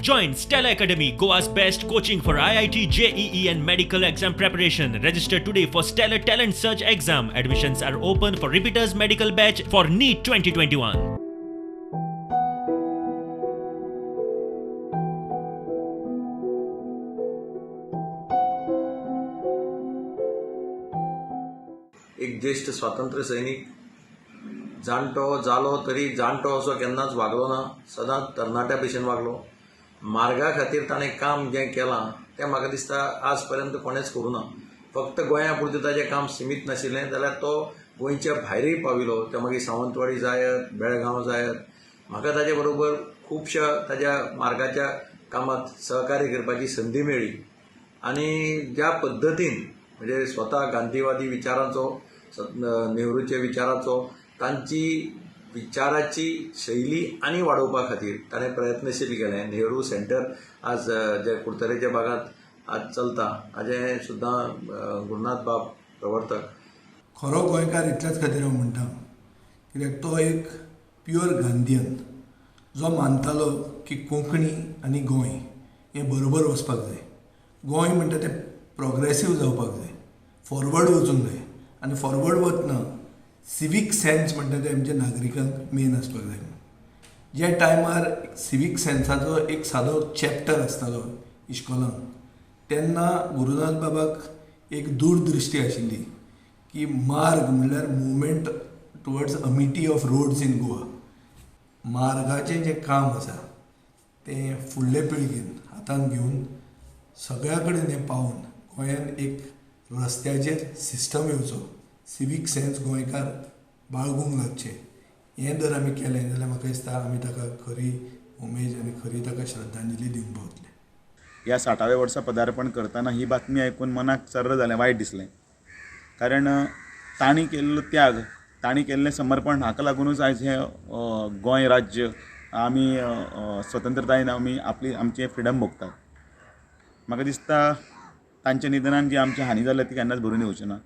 Join Stellar Academy, Goa's best coaching for IIT, JEE and medical exam preparation. Register today for Stellar Talent Search exam. Admissions are open for repeaters medical batch for NEET 2021. एक ज्येश्ठ स्वातंत्र्य सैनीक जाणटो जालो तरी जाणटो असो केन्नाच वागलो ना, सदांच तरणाट्या भशेन वागलो. मार्गा खातीर ताणें काम जें केलां तें म्हाका दिसता आज पर्यंत कोणेंच करूं ना. फक्त गोंया पुरतें ताजें काम सिमीत नाशिल्लें जाल्यार तो गोंयच्या भायरूय पाविल्लो. ते मागीर सावंतवाडी जायत, बेळगांव जायत, म्हाका ताजे बरोबर खुबश्या ताज्या मार्गाच्या कामांत सहकार्य करपाची संदी मेळ्ळी. आनी ज्या पद्दतीन म्हणजे स्वता गांधीवादी विचारांचो, नेहरूच्या विचाराचो, तांची विचाराची शैली आनी वाडोवपा खातीर ताणें प्रयत्नशील केलें. नेहरू सेंटर आज जे कुडतरेच्या भागांत आज चलता हाजें सुद्दां गुरुनाथ बाब प्रवर्तक. खरो गोंयकार इतल्याच खातीर हांव म्हणटा, कित्याक तो एक प्युअर गांधीयन जो मानतालो की कोंकणी आनी गोंय हें बरोबर वचपाक जाय. गोंय म्हणटा तें प्रोग्रेसीव जावपाक जाय, फॉरवर्ड वचूंक जाय आनी फॉरवर्ड वतना सिवीक सेन्स म्हणटा तें आमच्या नागरिकांक मेन आसपाक जाय. ज्या टायमार सिवीक सेन्साचो एक सादो चॅप्टर आसतालो इश्कोलान तेन्ना गुरुनाथ बाबाक एक दूरदृश्टी आशिल्ली की मार्ग म्हणल्यार movement towards amity of roads in Goa. मार्गाचें जें काम आसा तें फुडले पिळगेन हातान घेवन सगळ्या कडेन हें पावोवन गोंयान एक रस्त्याचेर सिस्टम येवचो, सिवीक सेन्स गोंयकार बाळगूंक लागचे, हें जर आमी केलें जाल्यार म्हाका दिसता आमी ताका खरी उमेद आनी खरी ताका श्रद्धांजली दिवंक पावतले. ह्या 60व्या वर्सा पदार्पण करतना ही बातमी आयकून मनाक चर्र जालें, वायट दिसलें. कारण तांणी केल्लो त्याग, तांणी केल्लें समर्पण हाका लागुनूच आयज हें गोंय राज्य आमी स्वतंत्रतायेन आमी आपली आमचें फ्रिडम भोगतात. म्हाका दिसता तांच्या निधनान जी आमची हानी जाल्या ती केन्नाच भरून येवची ना.